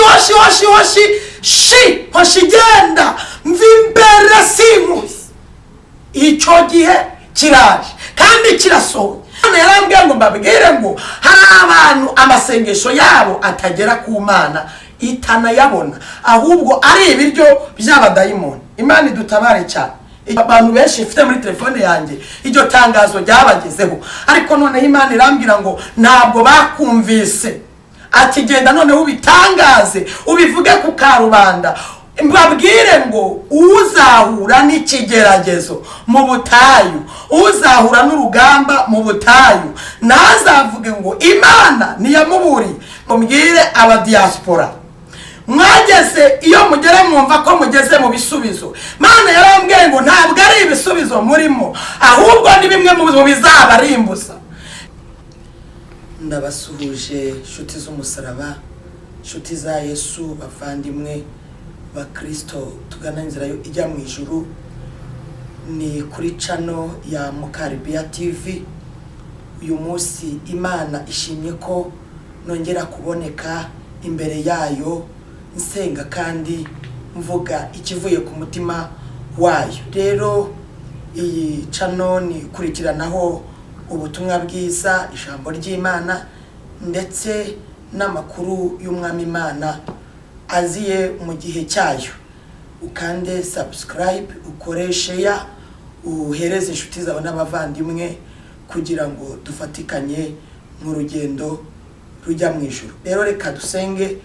Hoshi, hoshi, hoshi, hoshi, shi, hoshi, genda, mva imbere, simuzi. Icyo gihe kiraje kandi kirasohoye. Imana yarambwiye ngo mbabwire ngo hari abantu amasengesho yabo atagera ku Mana, itanayabona, ahubwo ari ibiryo by'abadayimoni. Imana idutabare cyane. Abantu benshi mfite muri telefone yanjye iryo tangazo ryabagezeho, ariko noneho Imana irambwira ngo ntabwo bakumvise. Ati: "Genda noneho ubitangaze, ubivuge ku karubanda, mbabwire ngo uzahura n'ikigeragezo mu butayu, uzahura n'urugamba mu butayu, ntazavuge ngo Imana ntiyamuburiye." Ngo mbwire abadiyasipora mwageze iyo mugera mwumva ko mugeze mu bisubizo, Mana yarambwiye ngo ntabwo ari ibisubizo murimo, ahubwo ni bimwe mu bizabarimbuza. Ndabasuhuje, inshuti z'umusaraba, inshuti za Yesu, bavandimwe Bakirisito tugana inzira ijya mu ijuru. Ni kuri channel ya Mukaribiya TV. Uyu munsi Imana ishimye ko nongera kuboneka imbere yayo, nsenga kandi mvuga ikivuye ku mutima wayo. Rero iyi channel ni ikurikiranaho ubutumwa bwiza, ijambo ry'Imana, ndetse n'amakuru y'Umwami Imana aziye mu gihe cyayo. Ukande subscribe, ukore share, uhereze inshuti zawe n'abavandimwe kugira ngo dufatikanye mu rugendo rujya mu ijuru. Rero reka dusenge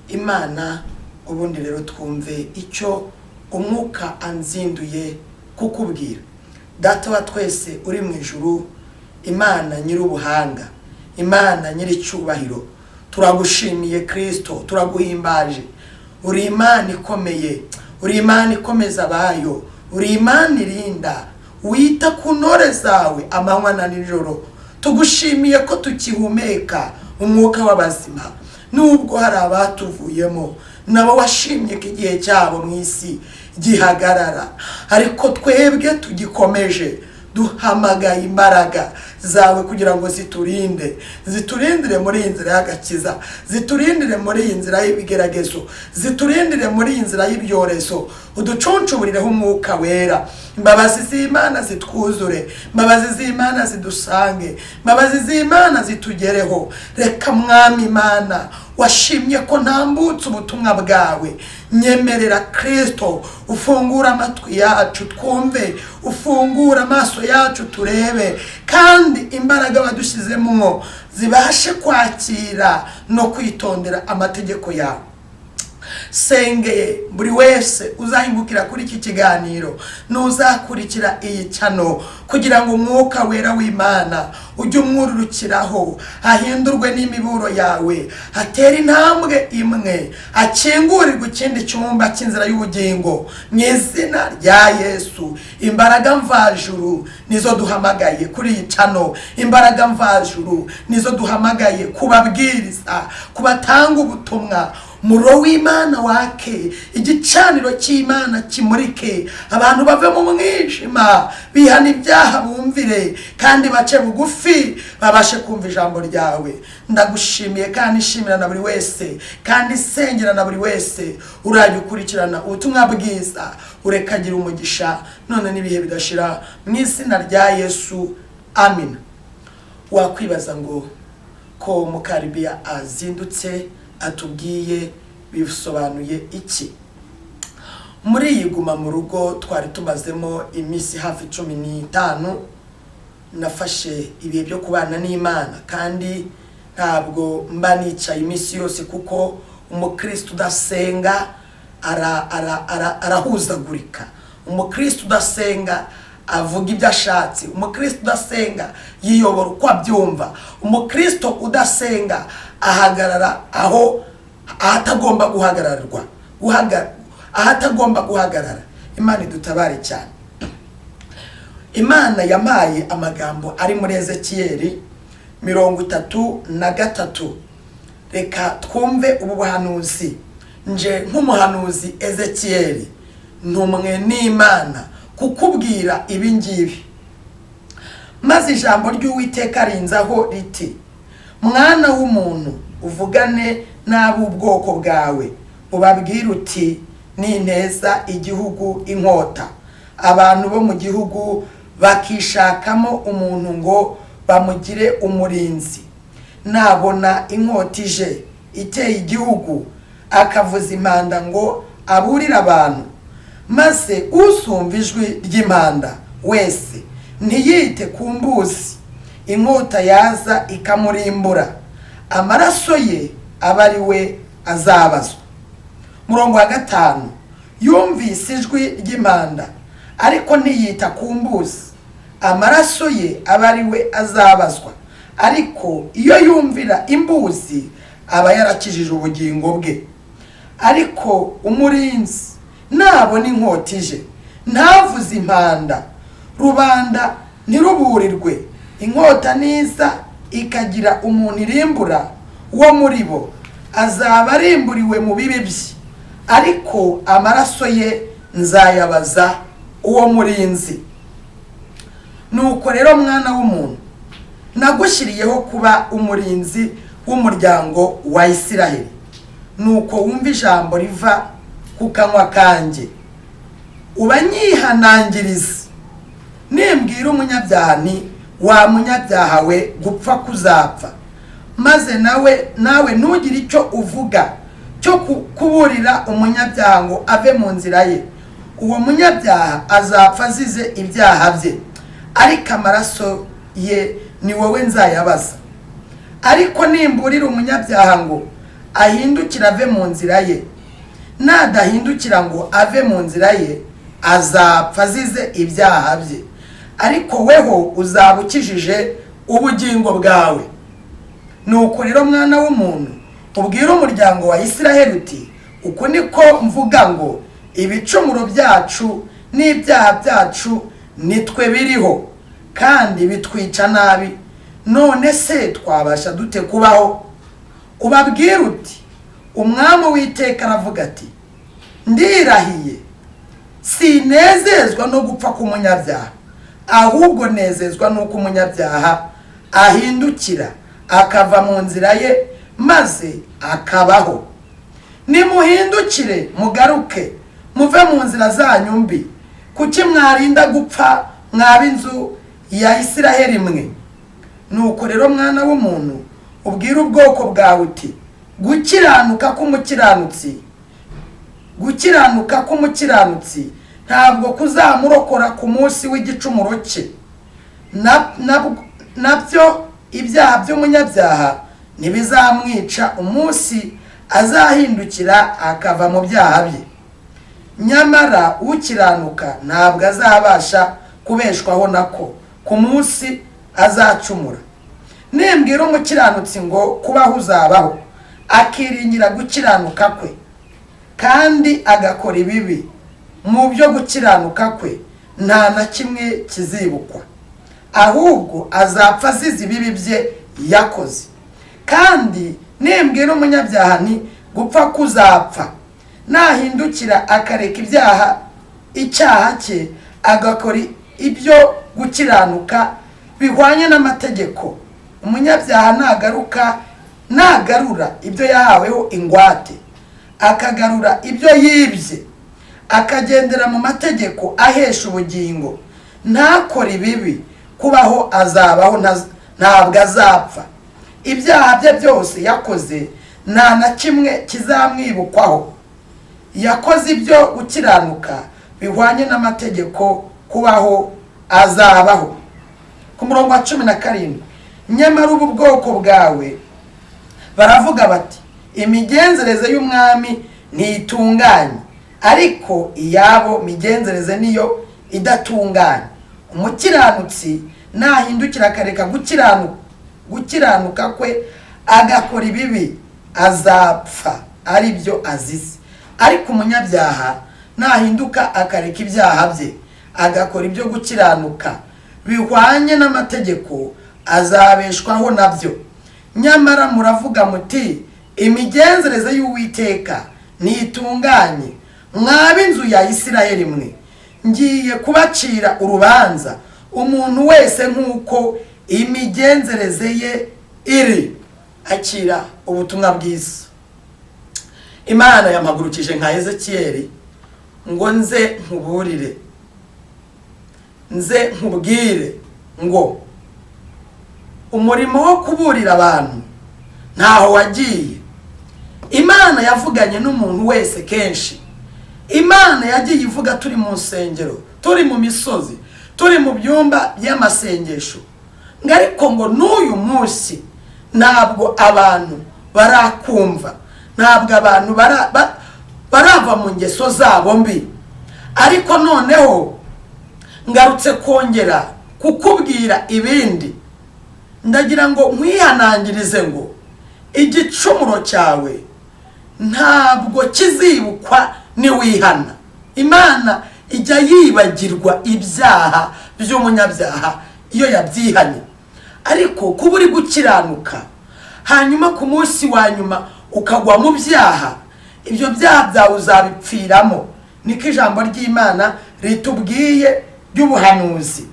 Imana, ubundi rero twumve icyo Umwuka anzinduye kukubwira. Data wa twese uri mu ijuru, Imana nyir'ubuhanga, Imana nyir'icyubahiro, turagushimiye Kirisito, turaguhimbaje. Uri Imana ikomeye, uri Imana ikomeza abayo, uri Imana irinda, wita ku ntore zawe amanywa na nijoro. Tugushimiye ko tukihumeka umwuka w'abazima, nubwo hari abatuvuyemo, nabo washimye ko igihe cyabo mu isi gihagarara, ariko twebwe tugikomeje. Duhamagaye imbaraga zawe kugira ngo ziturinde, ziturindire muri iyi nzira y'agakiza, ziturindire muri iyi nzira y'ibigeragezo, ziturindire muri iyi nzira y'ibyorezo. Uducuncuburireho Umwuka Wera, imbabazi z'Imana zitwuzure, imbabazi z'Imana zidusange, imbabazi z'Imana zitugereho. Reka Mwami Imana washimye ko ntambutse ubutumwa bwawe, nyemerera Kirisito ufungure amatwi yacu twumve, ufungure amaso yacu turebe, kandi imbaraga wadushyizemo zibashe kwakira no kwitondera amategeko yawe. Sengeye buri wese uzahingukira kuri iki kiganiro n'uzakurikira iyi channel, kugira ngo Umwuka Wera w'Imana ujye umwururukiraho, ahindurwe n'imiburo yawe, atere intambwe imwe, akingurirwe ikindi cyumba cy'inzira y'ubugingo mu izina rya Yesu. Imbaraga mvajuru nizo duhamagaye kuri iyi channel, imbaraga mvajuru nizo duhamagaye kubabwiriza, kubatanga ubutumwa. Umuriro w'Imana wake, igicaniro cy'Imana kimurike, abantu bave mu mwijima, bihana ibyaha, bumvire kandi bace bugufi, babashe kumva ijambo ryawe. Ndagushimiye kandi nshimira na buri wese, kandi sengera na buri wese urajya ukurikirana ubutumwa bwiza. Urekagira umugisha none n'ibihe bidashira, mu izina rya Yesu, amina. Wakwibaza ngo ko Mukaribiya azindutse atubwiye bisobanuye iki? Muri iyi guma mu rugo twari tumazemo iminsi hafi 15, nafashe ibihe byo kubana n'Imana, kandi ntabwo mba nicaye iminsi yose, kuko umukristo udasenga arahuzagurika, umukristo udasenga avuga ibyo ashatse, umukristo udasenga yiyobora uko abyumva, umukristo udasenga ahagarara aho ahatagomba guhagararwa, ahatagomba guhagarara. Imana idutabare cyane. Imana yampaye amagambo ari muri Ezekiyeli 33. Reka twumve ubu buhanuzi. Nje nk'umuhanuzi Ezekiyeli ntumwe n'Imana kukubwira ibi ngibi. Maze ijambo ry'Uwiteka rinzaho riti: "Mwana w'umuntu, Uvugane n'ab'ubwoko bwawe, ubabwire uti: ninteza igihugu inkota, abantu bo mu gihugu bakishakamo umuntu ngo bamugire umurinzi, nabona inkota ije iteye igihugu, akavuza impanda ngo aburire abantu, maze usumva ijwi ry'impanda wese ntiyite ku mbuzi, inkota yaza ikamurimbura, amaraso ye aba ari we azabazwa. Murongo wa 5, yumvise ijwi ry'impanda ariko ntiyita ku mbuzi, amaraso ye aba ari we azabazwa. Ariko iyo yumvira imbuzi aba yarakijije ubugingo bwe. Ariko umurinzi nabona inkota ije ntavuze impanda, rubanda ntiruburirwe, inkota niza ikagira umuntu irimbura wo muri bo, azaba arimburiwe mu bibi bye, ariko amaraso ye nzayabaza uwo murinzi. Nuko rero mwana w'umuntu, nagushyiriyeho kuba umurinzi w'umuryango wa Isiraheli. Nuko wumva ijambo riva ku kanwa kanjye, ubanyihanangirize. Nimbwira umunyabyaha nti: wa munyabyaha we, gupfa kuzapfa, maze nawe ntugire icyo uvuga cyo kuburira umunyabyaha ngo ave mu nzira ye, uwo munyabyaha azapfa azize ibyaha bye, ariko amaraso ye ni wowe nzayabaza. Ariko nimburira umunyabyaha ngo ahindukire ave mu nzira ye, nadahindukira ngo ave mu nzira ye, azapfa azize ibyaha bye, ariko weho uzaba ukijije ubugingo bwawe. Nuko rero mwana w'umuntu, ubwire umuryango wa Isiraheli uti: uku niko mvuga ngo ibicumuro byacu n'ibyaha byacu nitwe biriho, kandi bitwica nabi, none se twabasha dute kubaho? Ubabwire uti: Umwami Uwiteka aravuga ati: ndirahiye, sinezezwa no gupfa k'umunyabyaha, ahubwo nezezwa n'uko umunyabyaha ahindukira akava mu nzira ye maze akabaho. Nimuhindukire mugaruke, muve mu nzira zanyu mbi, kuki mwarinda gupfa mwaba inzu ya Isiraheli mwe? Nuko rero mwana w'umuntu, ubwire ubwoko bwawe uti: gukiranuka k'umukiranutsi ntabwo kuzamurokora ku munsi w'igicumuro cye, nabyo ibyaha by'umunyabyaha ntibizamwica umunsi azahindukira akava mu byaha bye. Nyamara ukiranuka ntabwo azabasha kubeshwaho nako ku munsi azacumura. Nimbwira umukiranutsi ngo kubaho uzabaho, akiringira gukiranuka kwe kandi agakora ibibi, mu byo gukiranuka kwe nta na kimwe kizibukwa, ahubwo azapfa azize ibibi bye yakoze. Kandi nimbwira umunyabyaha nti gupfa kuzapfa, nahindukira akareka icyaha cye agakora ibyo gukiranuka bihwanye n'amategeko, umunyabyaha nagarura ibyo yahaweho ingwate, akagarura ibyo yibye, akagendera mu mategeko ahesha ubugingo, ntakore ibibi, kubaho azabaho, ntabwo azapfa. Ibyaha bye byose yakoze nta na kimwe kizamwibukwaho. Yakoze ibyo gukiranuka bihwanye n'amategeko, kubaho azabaho. Ku murongo wa 17, nyamara ubu bwoko bwawe baravuga bati: imigenzereze y'umwami ntitunganye, ariko iyabo migenzereze niyo idatunganye. Umukiranutsi nahindukira akareka gukiranuka kwe agakora ibibi, azapfa ari byo azize. Ariko umunyabyaha nahinduka akareka ibyaha bye agakora ibyo gukiranuka bihwanye n'amategeko, azabeshwaho nabyo. Nyamara muravuga muti: imigenzereze y'Uwiteka ntitunganye. Mwaba inzu ya Isiraheli mwe, ngiye kubacira urubanza umuntu wese nk'uko imigenzereze ye iri. Akira ubutumwa bwiza. Imana yampagurukije nka Ezekiyeli ngo nze nkuburire, nze nkubwire ngo umurimo wo kuburira abantu ntaho wagiye. Imana yavuganye n'umuntu wese kenshi. Imana yagiye ivuga turi mu nsengero, turi mu misozi, turi mu byumba by'amasengesho, ngo ariko ngo n'uyu munsi ntabwo abantu barakumva, ntabwo abantu barava mu ngeso zabo mbi. Ariko noneho ngarutse kongera kukubwira ibindi, ndagira ngo nkwihanangirize ngo igicumuro cyawe ntabwo kizibukwa niwihana. Imana ijya yibagirwa ibyaha by'umunyabyaha iyo yabyihanye, ariko kuba uri gukiranuka hanyuma ku munsi wa nyuma ukagwa mu byaha, ibyo byaha byawe uzabipfiramo. Niko ijambo ry'Imana ritubwiye ry'ubuhanuzi.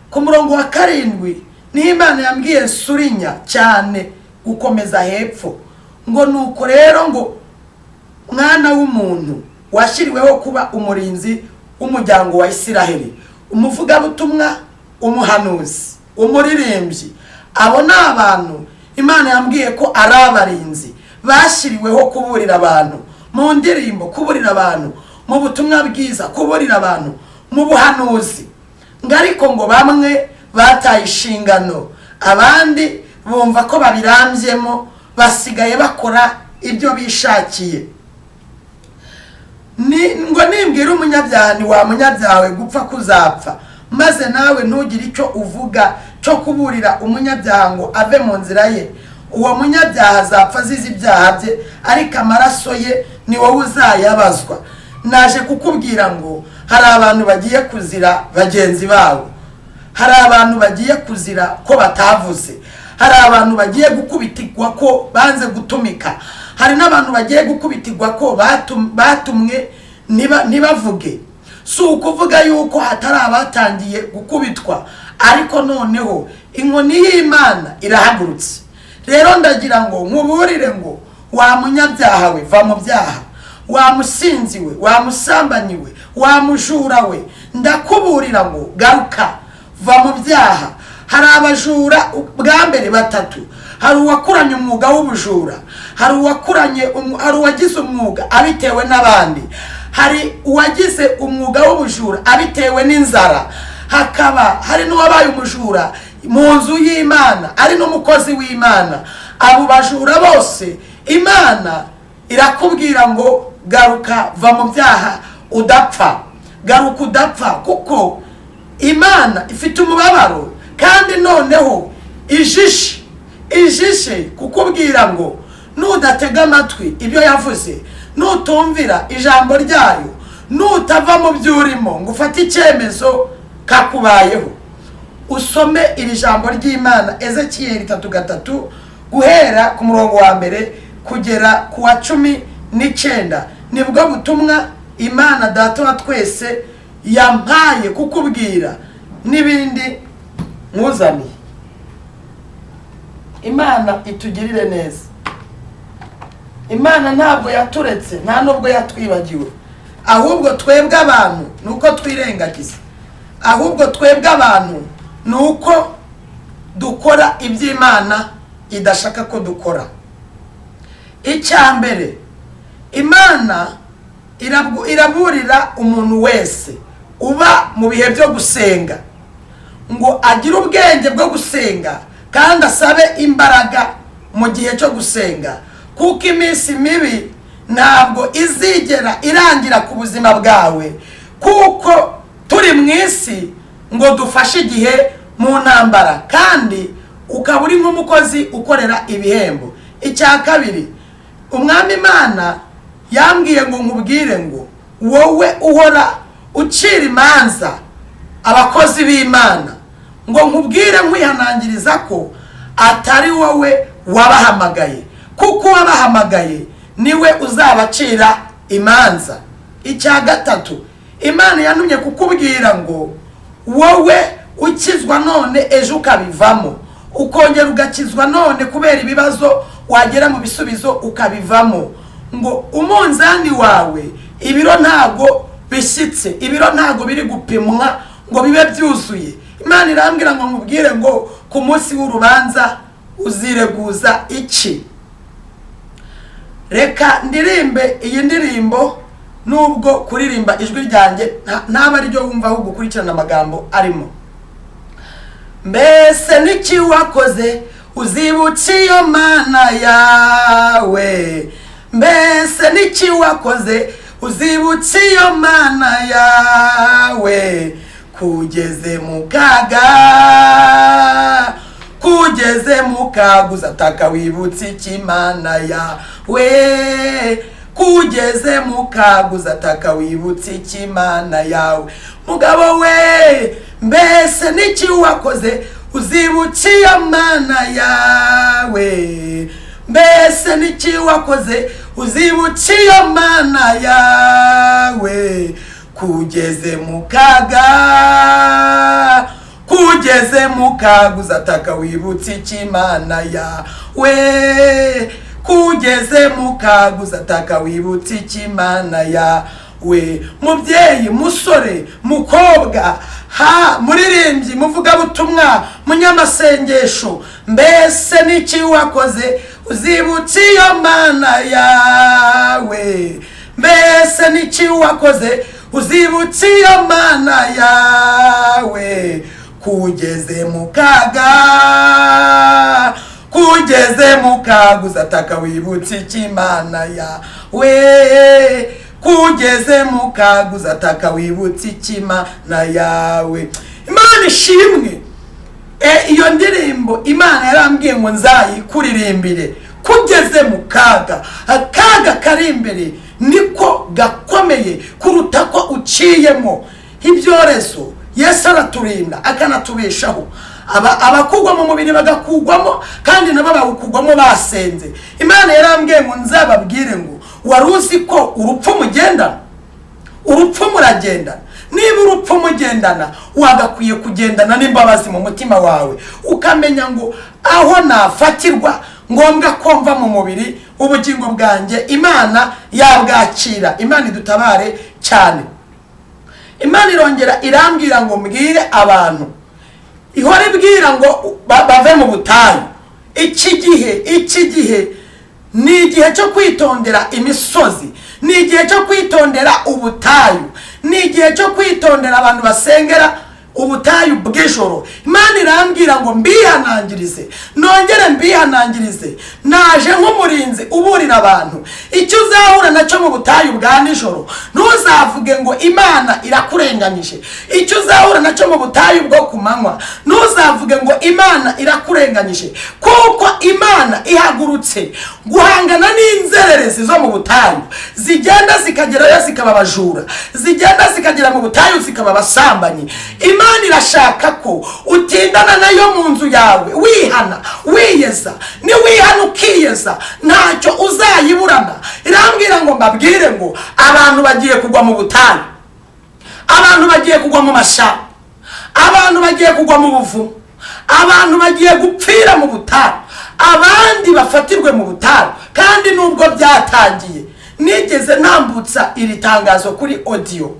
Ku murongo wa 7 niho Imana yambwiye surinya cyane gukomeza hepfo ngo nuko rero ngo mwana w'umuntu washyiriweho kuba umurinzi w'umuryango wa Isiraheli, umuvugabutumwa, umuhanuzi, umuririmbyi, abo ni abantu Imana yambwiye ko ari abarinzi bashyiriweho kuburira abantu mu ndirimbo, kuburira abantu mu butumwa bwiza, kuburira abantu mu buhanuzi. Ngo ariko ngo bamwe bataye inshingano, abandi bumva ko babirambyemo, basigaye bakora ibyo bishakiye. Ngo nimbwira umunyabyaha ni wa munyabyaha we gupfa kuzapfa, maze nawe ntugire icyo uvuga cyo kuburira umunyabyaha ngo ave mu nzira ye, uwo munyabyaha azapfa azize ibyaha bye, ariko amaraso ye ni wowe uzayabazwa. Naje kukubwira ngo hari abantu bagiye kuzira bagenzi babo, hari abantu bagiye kuzira ko batavuze, hari abantu bagiye gukubitirwa ko banze gutumika, hari n'abantu bagiye gukubitirwa ko batumwe ntibavuge. Si ukuvuga yuko hatari abatangiye gukubitwa, ariko noneho inkoni y'Imana irahagurutse. Rero ndagira ngo nkuburire ngo wa munyabyaha we, va mu byaha, wa musinzi we, wa musambanyi we, wa mujura we, ndakuburira ngo garuka, va mu byaha. Hari abajura bwa mbere batatu: hari uwakuranye umwuga w'ubujura, hari uwagize umwuga abitewe n'abandi, hari uwagize umwuga w'ubujura abitewe n'inzara, hakaba hari n'uwabaye umujura mu nzu y'Imana ari n'umukozi w'Imana. Abo bajura bose Imana irakubwira ngo garuka, va mu byaha udapfa, garuka udapfa, kuko Imana ifite umubabaro. Kandi noneho ijishe kukubwira ngo nudatega amatwi ibyo yavuze, nutumvira ijambo ryayo, nutava mu byurimo ngo ufate icyemezo kakubayeho. Usome iri jambo ry'Imana Ezekiyeli 3:3 guhera ku murongo wa 1 kugera ku wa 19, nibwo butumwa Imana Data wa twese yampaye kukubwira n'ibindi nkuzaniye. Imana itugirire neza. Imana ntabwo yaturetse, nta nubwo yatwibagiwe, ahubwo twebwe abantu nuko twirengagiza, ahubwo twebwe abantu nuko dukora iby'Imana idashaka ko dukora. Icya mbere, Imana iraburira umuntu wese uba mu bihe byo gusenga ngo agire ubwenge bwo gusenga kandi asabe imbaraga mu gihe cyo gusenga, kuko iminsi mibi ntabwo izigera irangira ku buzima bwawe, kuko turi mu isi ngo dufashe igihe mu ntambara, kandi ukaba uri nk'umukozi ukorera ibihembo. Icya kabiri, Umwami Imana yambwiye ngo nkubwire ngo wowe uhora ucira imanza abakozi b'Imana, ngo nkubwire nkwihanangiriza ko atari wowe wabahamagaye, kuko wabahamagaye niwe uzabacira imanza. Icya gatatu, Imana yantumye kukubwira ngo wowe ukizwa none ejo ukabivamo, Ukongera ugakizwa none kubera ibibazo, wagera mu bisubizo ukabivamo. Ngo umunzani wawe ibiro ntago bishyitse, ibiro ntago biri gupimwa ngo bibe byuzuye. Imana irambwira ngo nkubwire ngo ku munsi w'urubanza uzireguza iki? Reka ndirimbe iyi ndirimbo, nubwo kuririmba ijwi ryanjye ntaba ariryo wumva, ahubwo ukurikirana amagambo arimo. Mbese n'iki wakoze uzibutse iyo Mana yawe? Mbese n'iki wakoze uzibutse iyo Mana yawe? Kugeze mu kaga, kugeze mu kaga, uzataka wibutse ikimana yawe. Kugeze mu kaga, uzataka wibutse ikimana yawe. Mugabo we, mbese n'iki wakoze uzibutse iyo Mana yawe? Mbese n'iki wakoze uzibutse iyo Mana yawe? Kugeze mu kaga, kugeze mu kaga, uzataka wibutse ikimana yawe. Kugeze mu kaga, uzataka wibutse ikimana yawe. Mubyeyi, musore, mukobwa, ha muririmbyi, muvugabutumwa, munyamasengesho, mbese n'iki wakoze uzibutse iyo Mana yawe? Mbese n'iki wakoze uzibutse iyo Mana yawe? Kugeze mu kaga, kugeze mu kaga, uzataka wibutse ikimana yawe. Kugeze mu kaga, uzataka wibutse ikimana yawe. Imana ishimwe. Iyo ndirimbo Imana yarambwiye ngo nzayikuririmbire. Kugeze mu kaga, akaga kari imbere niko gakomeye kuruta ko uciyemo ibyorezo. Yesu araturinda akanatubeshaho. Abakugwa mu mubiri bagakugwamo, kandi nabo bawukugwamo basenze. Imana yarambwiye ngo nzababwire ngo wari uzi ko urupfu mugendana? Urupfu muragendana. Niba urupfu mugendana, wagakwiye kugendana n'imbabazi mu mutima wawe, ukamenya ngo aho nafatirwa ngombwa ko mva mu mubiri, ubugingo bwanjye Imana yabwakira. Imana idutabare cyane. Imana irongera irambwira ngo mbwire abantu, ihora ibwira ngo bave mu butayu. Iki gihe ni igihe cyo kwitondera imisozi, ni igihe cyo kwitondera ubutayu, ni igihe cyo kwitondera abantu basengera ubutayu bw'ijoro. Imana irambwira ngo mbihanangirize, nongere mbihanangirize. Naje nk'umurinzi uburira abantu. Icyo uzahura nacyo mu butayu bwa nijoro, ntuzavuge ngo Imana irakurenganyije. Icyo uzahura nacyo mu butayu bwo ku manywa, ntuzavuge ngo Imana irakurenganyije, kuko Imana ihagurutse guhangana n'inzererezi zo mu butayu, zigenda zikagerayo zikaba abajura, zigenda zikagera mu butayu zikaba abasambanyi. Imana irashaka ko utindana nayo mu nzu yawe, wihana, wiyeza. Niwihana ukiyeza, ntacyo uzayiburana. Irambwira ngo mbabwire ngo abantu bagiye kugwa mu butayu, abantu bagiye kugwa mu mashyamba, abantu bagiye kugwa mu buvumo, abantu bagiye gupfira mu butayu, abandi bafatirwe mu butayu. Kandi nubwo byatangiye, nigeze ntambutsa iri tangazo kuri audio,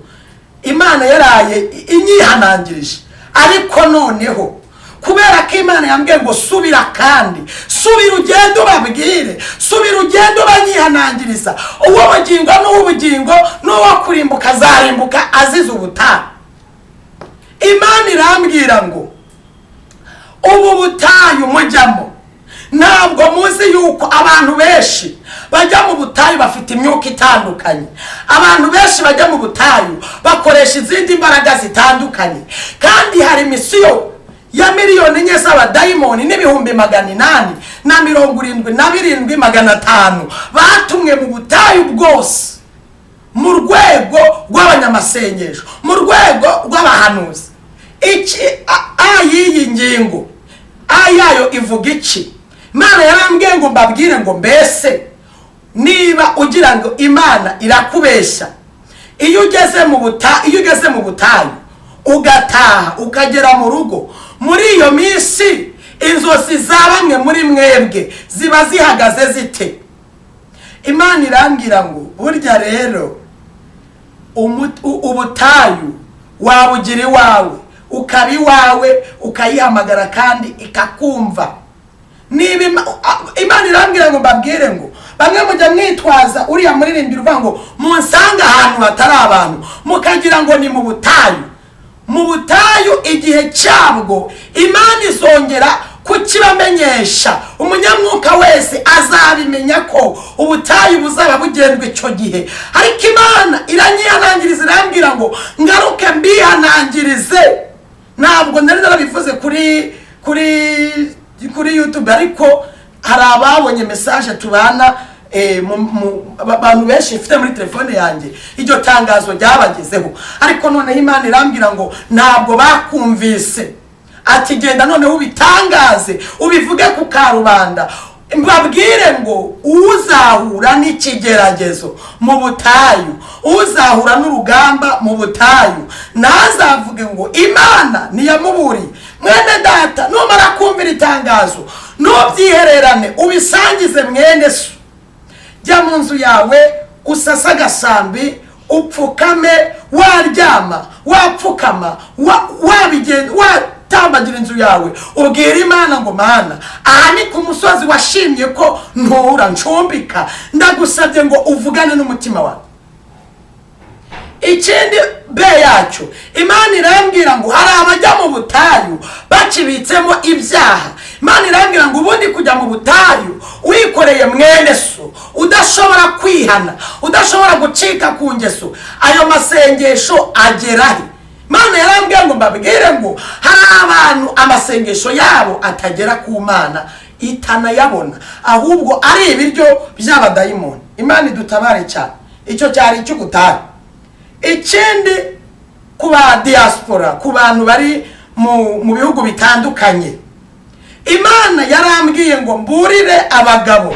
Imana yaraye inyihanangirije. Ariko noneho kubera ko Imana yambwiye ngo subira, kandi subira ugende ubabwire, subira ugende ubanyihanangiriza, uwo bugingo n'uw'ubugingo n'uwo kurimbuka azarimbuka azize ubutayu. Imana irambwira ngo ubu butayu mujyamo, ntabwo muzi yuko abantu benshi bajya mu butayu bafite imyuka itandukanye. Abantu benshi bajya mu butayu bakoresha izindi mbaraga zitandukanye, kandi hari misiyo ya 4 z'abadayimoni n'877 500 batumwe mu butayu bwose, mu rwego rw'abanyamasengesho, mu rwego rw'abahanuzi. Iki ayiyi ngingo ayayo ivuga iki? Imana yarambwiye ngo mbabwire ngo mbese niba ugira ngo Imana irakubeshya, iyo ugeze mu butayu ugataha ukagera mu rugo, muri iyo minsi Inzozi za bamwe muri mwebwe ziba zihagaze zite? Imana irambwira ngo burya rero ubutayu wabugira iwawe, ukaba iwawe, ukayihamagara kandi ikakumva. Niba Imana irambwira ngo mbabwire ngo bamwe mujya mwitwaza uriya muririmbyi uvuga ngo munsanga ahantu hatari abantu, mukagira ngo ni mu butayu. Mu butayu igihe cyabwo Imana izongera kukibamenyesha. Umunyamwuka wese azabimenya ko ubutayu buzaba bugendwa icyo gihe. Ariko Imana iranyihanangiriza, irambwira ngo ngaruke mbihanangirize. Ntabwo nari narabivuze kuri YouTube, ariko hari ababonye message tubana, abantu benshi mfite muri telefone yanjye, iryo tangazo ryabagezeho. Ariko noneho Imana irambwira ngo ntabwo bakumvise, ati genda noneho ubitangaze, ubivuge ku karubanda, mbabwire ngo uzahura n'ikigeragezo mu butayu, uzahura n'urugamba mu butayu, ntazavuge ngo Imana ntiyamuburiye. Mwene data, numara kumvira itangazo ntubyihererane, ubisangize mwene so. Jya mu nzu yawe, usase agasambi, upfukame, waryama, wapfukama, watambagira inzu yawe, ubwira Imana ngo Mana, aha ni ku musozi washimye ko ntura ncumbika, ndagusabye ngo uvugane n'umutima wawe. Ikindi be yacyo, Imana irambwira ngo hari abajya mu butayu bakibitsemo ibyaha. Imana irambwira ngo ubundi kujya mu butayu wikoreye mwene so, udashobora kwihana, udashobora gucika ku ngeso, ayo masengesho agerahe? Imana yarambwiye ngo mbabwire ngo hari abantu amasengesho yabo atagera ku Mana, itanayabona, ahubwo ari ibiryo by'abadayimoni. Imana idutabare cyane. Icyo cyari icy'ubutayu. Ikindi, ku ba diaspora, ku bantu bari mu bihugu bitandukanye, Imana yarambwiye ngo mburire abagabo,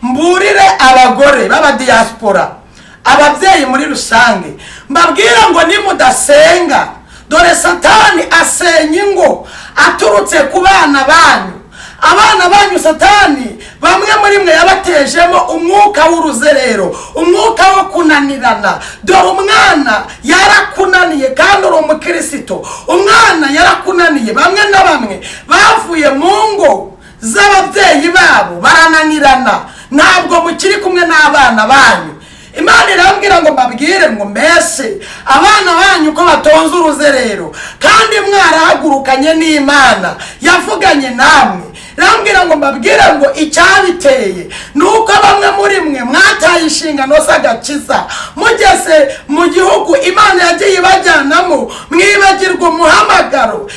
mburire abagore b'aba diaspora, ababyeyi muri rusange, mbabwire ngo nimudasenga, dore Satani asenya ingo aturutse ku bana banyu. Abana banyu Satani bamwe muri mwe yabatejemo umwuka w'uruzerero, umwuka wo kunanirana. Dore umwana yarakunaniye kandi uri umukristo, umwana yarakunaniye. Bamwe na bamwe bavuye mu ngo z'ababyeyi babo barananirana, ntabwo mukiri kumwe n'abana banyu. Imana irambwira ngo mbabwire ngo mbese abana banyu ko batonze uruzerero kandi mwarahagurukanye n'Imana yavuganye namwe, irambwira ngo mbabwire ngo icyabiteye ni uko bamwe muri mwe mwataye inshingano z'agakiza, mugeze mu gihugu Imana yagiye ibajyanamo mwibagirwa umuhamagaro.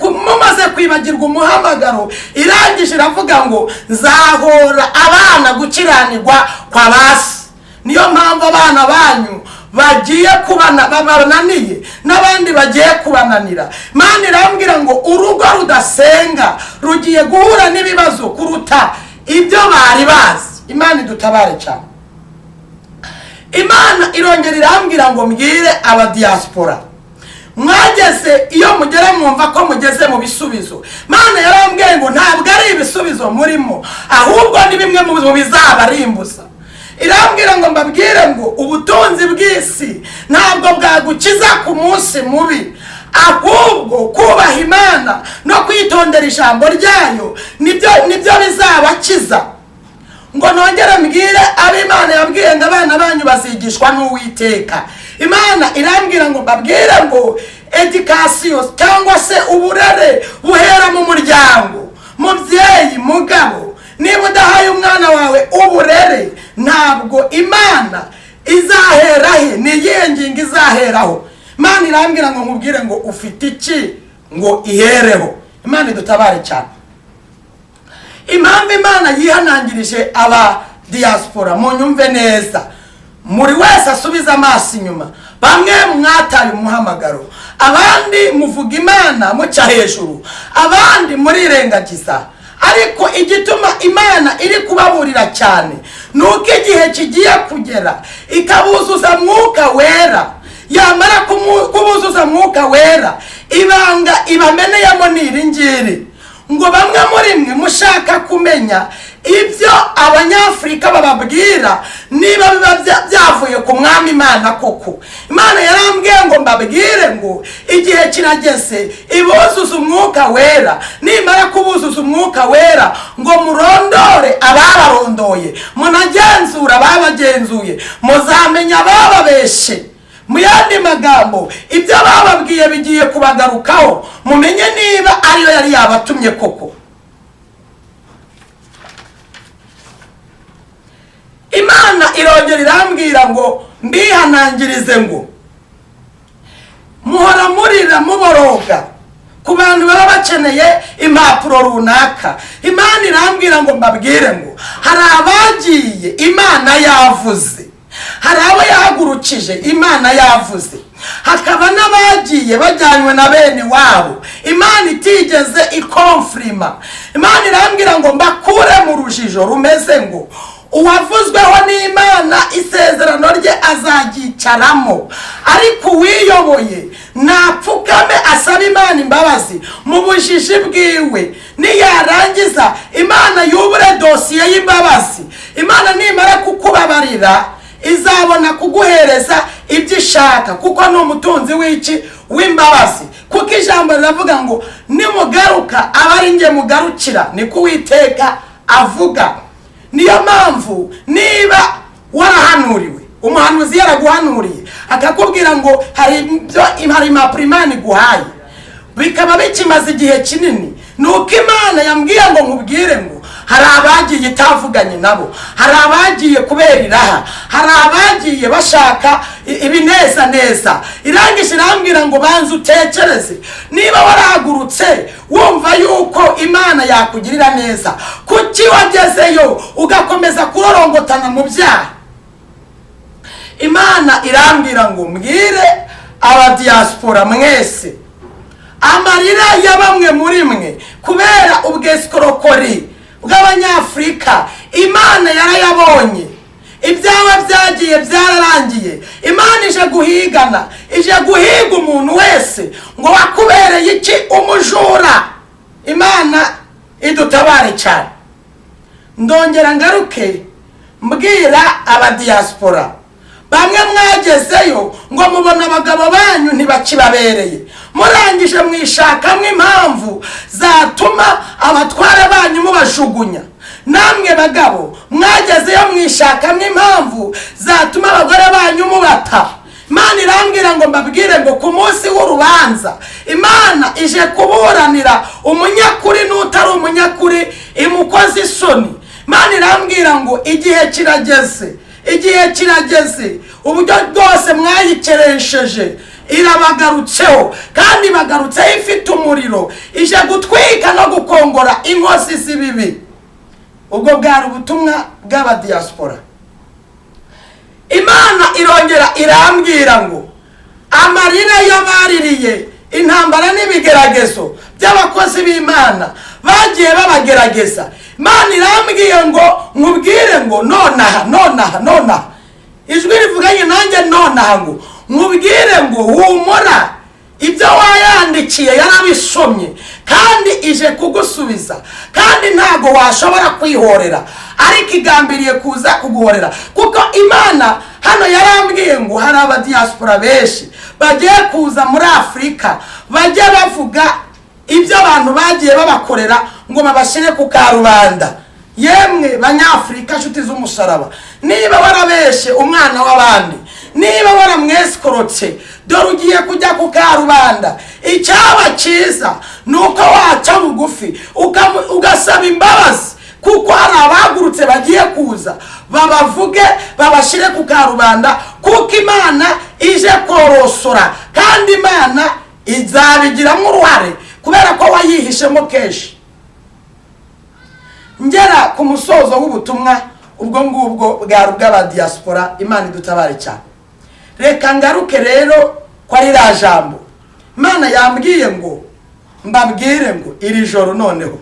Mumaze kwibagirwa umuhamagaro, irangije iravuga ngo nzahora abana gukiranirwa kwa basi. Niyo mpamvu abana banyu bagiye kubana babananiye, n'abandi bagiye kubananira. Imana irambwira ngo urugo rudasenga rugiye guhura n'ibibazo kuruta ibyo bari bazi. Imana idutabare cyane. Imana irongera irambwira ngo mbwire aba diaspora, mwageze iyo mugera mwumva ko mugeze mu bisubizo. Imana yarambwiye ngo ntabwo ari ibisubizo murimo, ahubwo ni bimwe mu bizabarimbuza. Irambwira ngo mbabwire ngo ubutunzi bw'isi ntabwo bwagukiza ku munsi mubi, ahubwo kubaha Imana no kwitondera ijambo ryayo nibyo bizabakiza. Ngo nongere mbwire ab'Imana yabwiye ngo abana banyu bazigishwa n'Uwiteka. Imana irambwira ngo mbabwire ngo education cyangwa se uburere buhera mu muryango. Mubyeyi, mugabo, niba udahaye umwana wawe uburere, ntabwo Imana izahera he, ni iyihe ngingo izaheraho? Imana irambwira ngo nkubwire ngo ufite iki ngo ihereho. Imana idutabare cyane. Impamvu Imana yihanangirije aba diaspora, munyumve neza, muri wese asubiza amaso inyuma. Bamwe mwataye umuhamagaro, abandi muvuga Imana muca hejuru, abandi murirengagiza. Ariko igituma Imana iri kubaburira cyane nuko igihe kigiye kugera ikabuzuza mwuka wera. Yamara kubuzuza mwuka wera, ibanga ibameneyemo ni iri ngiri, Ngo bamwe muri mwe mushaka kumenya ibyo Abanyafurika bababwira niba biba byavuye ku Mwami Imana koko. Imana yarambwiye ngo mbabwire ngo igihe kirageze ibuzuza Umwuka Wera. Nimara kubuzuza Umwuka Wera, ngo murondore ababarondoye, munagenzura ababagenzuye, muzamenya abababeshe. Mu yandi magambo, ibyo bababwiye bigiye kubagarukaho, mumenye niba ariyo yari yabatumye koko. Imana irongera irambwira ngo mbihanangirize ngo muhora murira muboroga ku bantu baba bakeneye impapuro runaka. Imana irambwira ngo mbabwire ngo hari abagiye Imana yavuze, hari abo yahagurukije Imana yavuze, hakaba n'abagiye bajyanywe na bene wabo Imana itigeze ikonfirima. Imana irambwira ngo mbakure mu rujijo rumeze ngo uwavuzweho n'Imana isezerano rye azagicaramo, ariko uwiyoboye napfukame asaba Imana imbabazi mu bujiji bwiwe, niyarangiza Imana yubure dosiye y'imbabazi. Imana nimara kukubabarira izabona kuguhereza ibyo ishaka, kuko ni umutunzi w'iki? W'imbabazi. Kuko ijambo riravuga ngo nimugaruka aba ari nge mugarukira, niko Uwiteka avuga. Niyo mpamvu niba warahanuriwe, umuhanuzi yaraguhanuriye akakubwira ngo hari impapuro Imana iguhaye, bikaba bikimaze igihe kinini, nuko Imana yambwiye ngo nkubwire ngo hari abagiye itavuganye nabo, hari abagiye kubera iraha, hari abagiye bashaka ibineza neza. Irangije irambwira ngo banza utekereze, niba warahagurutse wumva yuko Imana yakugirira neza, kuki wagezeyo ugakomeza kurorongotana mu byaha? Imana irambwira ngo mbwire abadiaspora mwese amarira ya bamwe muri mwe kubera ubwesikorokori bw'Abanyafurika, Imana yarayabonye. Ibyawe byagiye byararangiye. Imana ije guhigana, ije guhiga umuntu wese ngo wakubereye iki? Umujura. Imana idutabare cyane. Ndongera ngaruke mbwira abadiaspora bamwe mwagezeyo ngo mubona abagabo banyu ntibakibabereye, murangije mwishakamo impamvu zatuma abatware banyu mubajugunya. Namwe bagabo mwagezeyo mwishakamo impamvu zatuma abagore banyu mubata. Imana irambwira ngo mbabwire ngo ku munsi w'urubanza Imana ije kuburanira umunyakuri n'utari umunyakuri, imukoze isoni. Imana irambwira ngo igihe kirageze, igihe kirageze, uburyo bwose mwayikeresheje irabagarutseho, kandi bagarutseho ifite umuriro, ije gutwika no gukongora inkozi z'ibibi. Ubwo bwari ubutumwa bw'abadiaspora. Imana irongera irambwira ngo amarira y'abaririye intambara n'ibigeragezo by'abakozi b'Imana bagiye babagerageza, Imana irambwiye ngo nkubwire ngo nonaha nonaha nonaha, ijwi rivuganye nanjye nonaha ngo nkubwire ngo humura, ibyo wayandikiye yarabisomye kandi ije kugusubiza, kandi ntago washobora kwihorera, ariko igambiriye kuza kuguhorera. Kuko Imana hano yarambwiye ngo hari abadiaspora benshi bagiye kuza muri Afurika, bajye bavuga ibyo abantu bagiye babakorera ngo babashyire ku karubanda. Yemwe Banyafurika nshuti z'umusaraba, niba warabeshe umwana w'abandi, niba waramwesikorotse, dore ugiye kujya ku karubanda. Icyaba cyiza ni uko waca bugufi ugasaba imbabazi, kuko hari abahagurutse bagiye kuza babavuge babashyire ku karubanda, kuko Imana ije korosora, kandi Imana izabigiramo uruhare kubera ko wayihishemo kenshi. Ngera ku musozo w'ubutumwa ubwo ngubwo bwari ubw'abadiaspora. Imana idutabare cyane. Reka ngaruke rero ko ari ra jambo Imana yambwiye ngo mbabwire ngo iri joro noneho,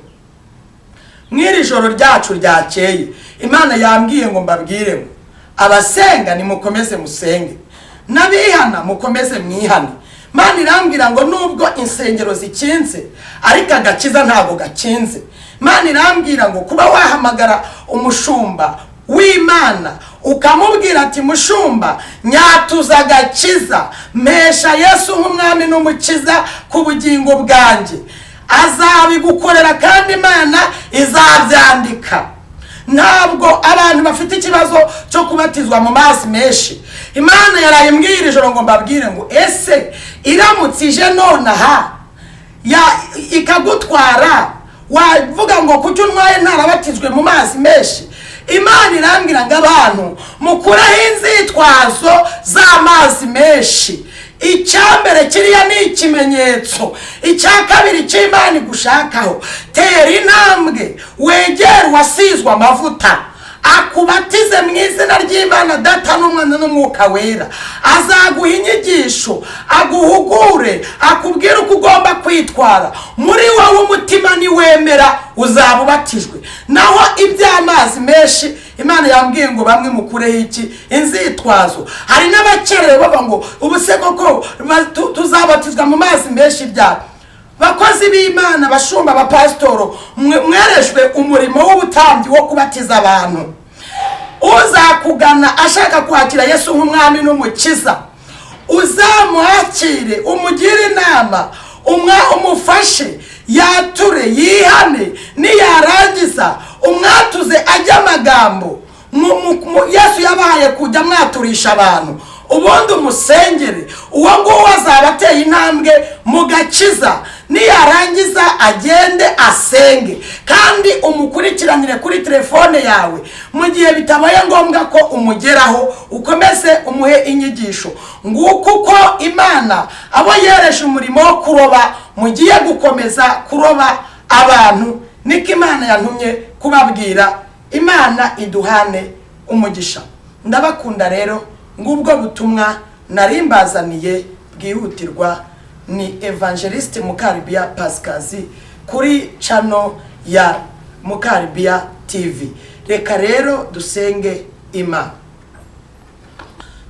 mw'iri joro ryacu ryakeye, Imana yambwiye ngo mbabwire ngo abasenga nimukomeze musenge, n'abihana mukomeze mwihane. Imana irambwira ngo nubwo insengero zikinze, ariko agakiza ntabwo gakinze. Imana irambwira ngo kuba wahamagara umushumba w'Imana ukamubwira ati mushumba, nyatuza agakiza, mpesha Yesu nk'umwami n'umukiza ku bugingo bwanjye, azabigukorera kandi Imana izabyandika. Ntabwo abantu bafite ikibazo cyo kubatizwa mu mazi menshi. Imana yarayimbwira ijoro ngo mbabwire ngo ese iramutse ije nonaha ikagutwara, wavuga ngo kuki untwaye ntarabatijwe mu mazi menshi? Imana irambwira ngo abantu mukureho inzitwazo z'amazi menshi. Icyambere kiriya ni ikimenyetso, icya kabiri cy'Imana igushakaho, tera intambwe wegere uwasizwe amavuta akubatize mu izina ry'Imana Data n'Umwana n'Umwuka Wera. Azaguha inyigisho, aguhugure, akubwire uko ugomba kwitwara. Muri wowe umutima niwemera uzaba ubatijwe. Naho iby'amazi menshi, Imana yambwiye ngo bamwe mukureho iki? Inzitwazo. Hari n'abakerewe baba ngo ubu se koko tuzabatizwa mu mazi menshi byabo. Bakozi b'Imana, bashumba, abapasitoro, mwerejwe umurimo w'ubutambyi wo kubatiza abantu. Uzakugana ashaka kwakira Yesu nk'umwami n'umukiza, uzamuhakire, umugire inama, umufashe yature, yihane, niyarangiza umwatuze ajye amagambo Yesu yabahaye kujya mwaturisha abantu, ubundi umusengere. Uwo nguwo azaba ateye intambwe mu gakiza, niyarangiza agende asenge, kandi umukurikiranire kuri telefone yawe. Mu gihe bitabaye ngombwa ko umugeraho, ukomeze umuhe inyigisho. Nguko uko Imana abo yereje umurimo wo kuroba, mugiye gukomeza kuroba abantu. Niko Imana yantumye kubabwira. Imana iduhane umugisha. Ndabakunda rero, ngubwo butumwa narimbazaniye bwihutirwa. Ni Evangeliste Mukaribia Pascazi kuri channel ya Mukaribia TV. Reka rero dusenge Imana.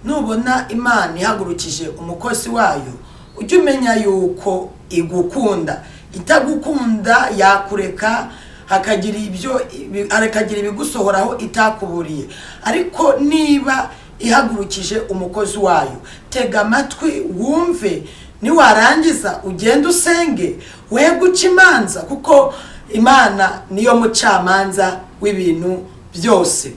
Nubona Imana ihagurukije umukozi wayo, ujye umenya yuko igukunda. Itagukunda yakureka hakagira ibyo hakagira ibigusohoraho itakuburiye. Ariko niba ihagurukije umukozi wayo, tega amatwi wumve, niwarangiza ugende usenge, we guca imanza, kuko Imana niyo mucamanza w'ibintu byose.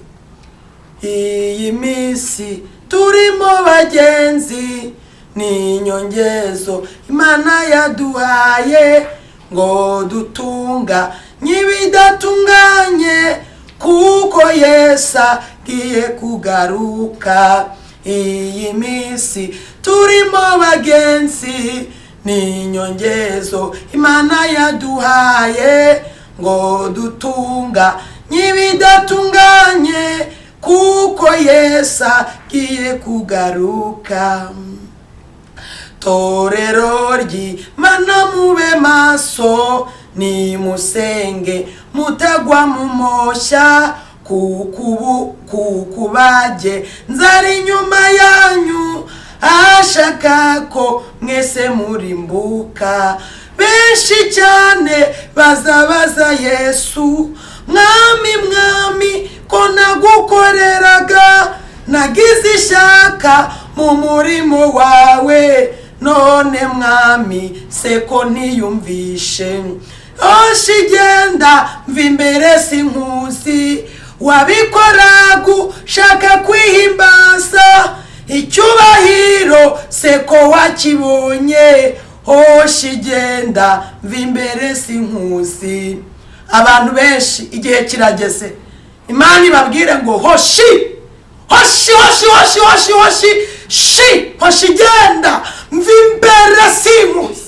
Iyi minsi turimo bagenzi ni inyongezo Imana yaduhaye ngo dutunga nyibidatunganye, kuko Yesu agiye kugaruka. Iyi minsi turimo bagenzi ni inyongezo Imana yaduhaye ngo dutunga nyibidatunganye, kuko Yesu agiye kugaruka. Torero ry'Imana mube maso, nimusenge mutagwa mu moshya, kukubage nzari inyuma yanyu, ashaka ko mwese murimbuka. Benshi cyane bazabaza Yesu, mwami mwami ko nagukoreraga, nagize ishaka mu murimo wawe, none mwami seko ntiyumvishe. Oshigenda mva imbere sinkuzi, wabikoraga ushaka kwihimbaza, icyubahiro seko wakibonye. Oshigenda mva imbere sinkuzi. Abantu benshi igihe kirageze Imana ibabwire ngo hoshi hoshi hoshi hoshi hoshi hoshi shi hoshi, genda mva imbere sinkuzi.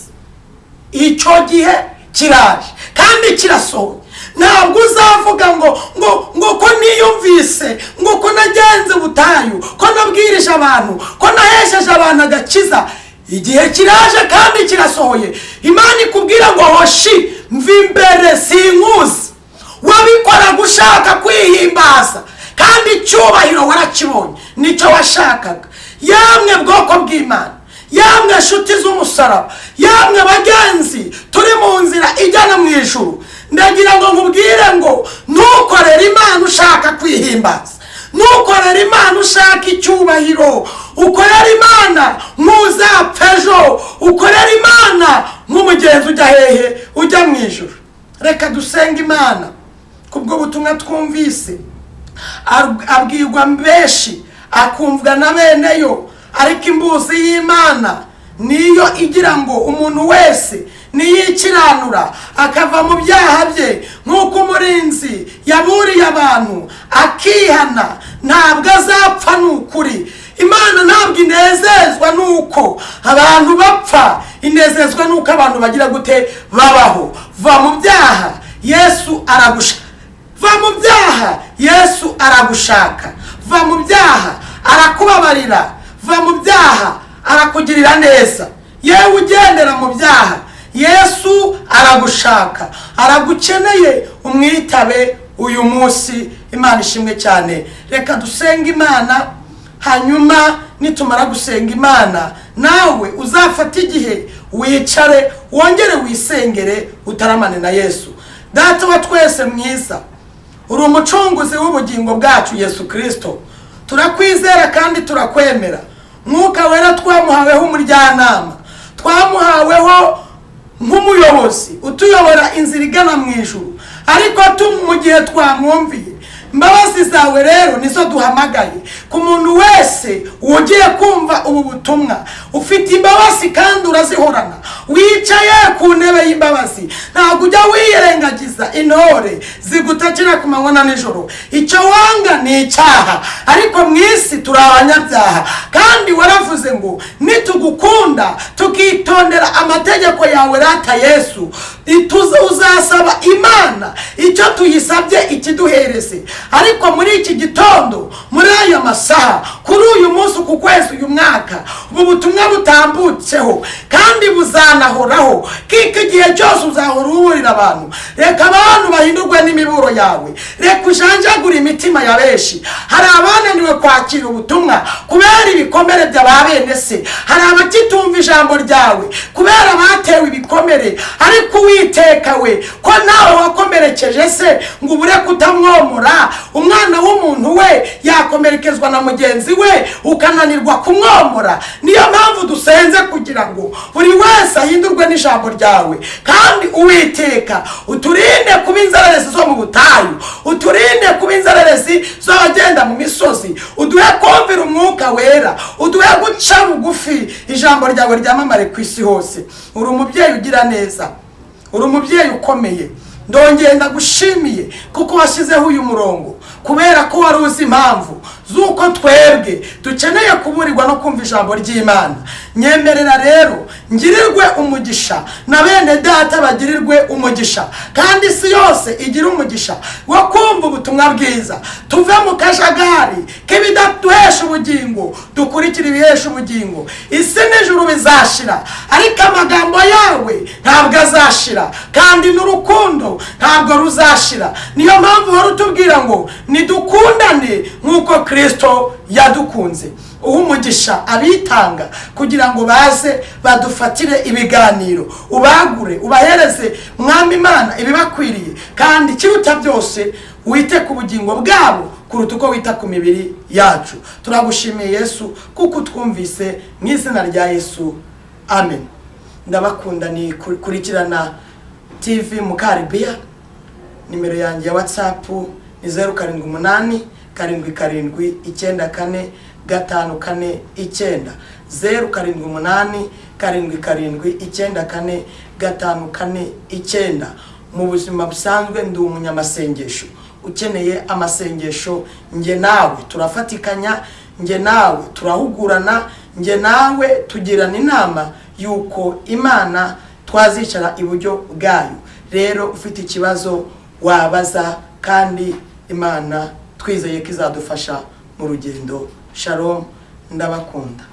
Icyo gihe kiraje kandi kirasohoye. Ntabwo uzavuga ngo ngo ngo ko niyumvise, ngo ko nagenze butayu, ko nabwirije abantu, ko nahesheje abantu agakiza. Igihe kiraje kandi kirasohoye. Imana ikubwira ngo hoshi mva imbere sinkuzi. Wabikora gushaka kwihimbaza, kandi icyubahiro warakibonye, nicyo washakaga. Yamwe bwoko bw'Imana, Yamwe nshuti z'umusaraba, yamwe bagenzi turi mu nzira ijyana mu ijuru, ndagira ngo nkubwire ngo ntukorere Imana ushaka kwihimbaza, ntukorere Imana ushaka icyubahiro, ukorere Imana nk'uzapfa ejo, ukorere Imana nk'umugenzi ujya hehe? Ujya mu ijuru. Reka dusenge Imana kubwo butumwa twumvise. Abwirwa benshi akumvwa na beneyo, ariko imbuzi y'Imana niyo igira ngo umuntu wese niyikiranura akava mu byaha bye, nk'uko umurinzi yaburiye abantu akihana, ntabwo azapfa. Ni ukuri, Imana ntabwo inezezwa nuko abantu bapfa, inezezwa nuko abantu bagira gute? Babaho. Va mu byaha, Yesu aragushaka. Va mu byaha, Yesu aragushaka. Va mu byaha, arakubabarira. Va mu byaha, arakugirira neza. Yewe ugendera mu byaha, Yesu aragushaka, aragukeneye, umwitabe uyu munsi. Imana ishimwe cyane. Reka dusenge Imana, hanyuma nitumara gusenga Imana, nawe uzafate igihe wicare wongere wisengere utaramane na Yesu. Data wa twese mwiza, uri umucunguzi w'ubugingo bwacu Yesu Kristo, turakwizera kandi turakwemera. Mwuka Wera twamuhaweho umujyanama, twamuhaweho nk'umuyobozi utuyobora inzira igana mu ijuru, ariko mu gihe twamwumviye. Imbabazi zawe rero nizo duhamagaye ku muntu wese ugiye kumva ubu butumwa. Ufite imbabazi kandi urazihorana, wicaye ku ntebe y'imbabazi, ntabwo ujya wirengagiza intore zigutakira ku manywa na nijoro. Icyo wanga ni icyaha, ariko mu isi turi abanyabyaha, kandi waravuze ngo nitugukunda tukitondera amategeko yawe rata Yesu, uzasaba Imana icyo tuyisabye ikiduhereze. Ariko muri iki gitondo, muri aya masaha, kuri uyu munsi, ku kwezi, uyu mwaka, ubu butumwa butambutseho kandi buzanahoraho, kiko igihe cyose uzahora uburira abantu. Reka abantu bahindurwe n'imiburo yawe, reka ujanjagure imitima ya benshi. Hari abananiwe kwakira ubutumwa kubera ibikomere bya ba bene se, hari abakitumva ijambo ryawe kubera batewe ibikomere, ariko Uwiteka we, ko nawe wakomerekeje se ngo ubure kutamwomora, umwana w'umuntu we yakomerekezwa na mugenzi we ukananirwa kumwomora. Niyo mpamvu dusenze kugira ngo buri wese ahindurwe n'ijambo ryawe, kandi Uwiteka uturinde kuba inzererezi zo mu butayu, uturinde kuba inzererezi z'abagenda mu misozi, uduhe kumvira Umwuka Wera, uduhe guca bugufi, ijambo ryawe ryamamare ku isi hose. Uri umubyeyi ugira neza, uri umubyeyi ukomeye. Ndongeye ndagushimiye kuko washyizeho uyu murongo, kubera ko wari uzi impamvu z'uko twebwe dukeneye kuburirwa no kumva ijambo ry'Imana. Nyemerera rero ngirirwe umugisha na bene data bagirirwe umugisha, kandi isi yose igira umugisha wo kumva ubutumwa bwiza. Tuve mu kajagari k'ibidaduhesha ubugingo, dukurikire ibihesha ubugingo. Isi n'ijuru bizashira, ariko amagambo yawe ntabwo azashira, kandi n'urukundo ntabwo ruzashira. Niyo mpamvu uhora utubwira ngo nidukundane nk'uko Kristo yadukunze. Uha umugisha abitanga kugira ngo baze badufatire ibiganiro, ubagure, ubahereze Mwami Imana ibibakwiriye, kandi ikiruta byose wite ku bugingo bwabo kuruta uko wita ku mibiri yacu. Turagushimiye Yesu kuko utwumvise, mu izina rya Yesu, amen. Ndabakunda, ni kurikirana TV Mukaribiya. Nimero yanjye ya WhatsApp ni 078 77 94 5 4 9, 078 77 94 5 4 9. Mu buzima busanzwe ndi umunyamasengesho. Ukeneye amasengesho, nge nawe turafatikanya, nge nawe turahugurana, nge nawe tugirana inama yuko Imana twazicara iburyo bwayo. Rero ufite ikibazo wabaza, kandi Imana twizeye ko izadufasha mu rugendo. Shalom, ndabakunda.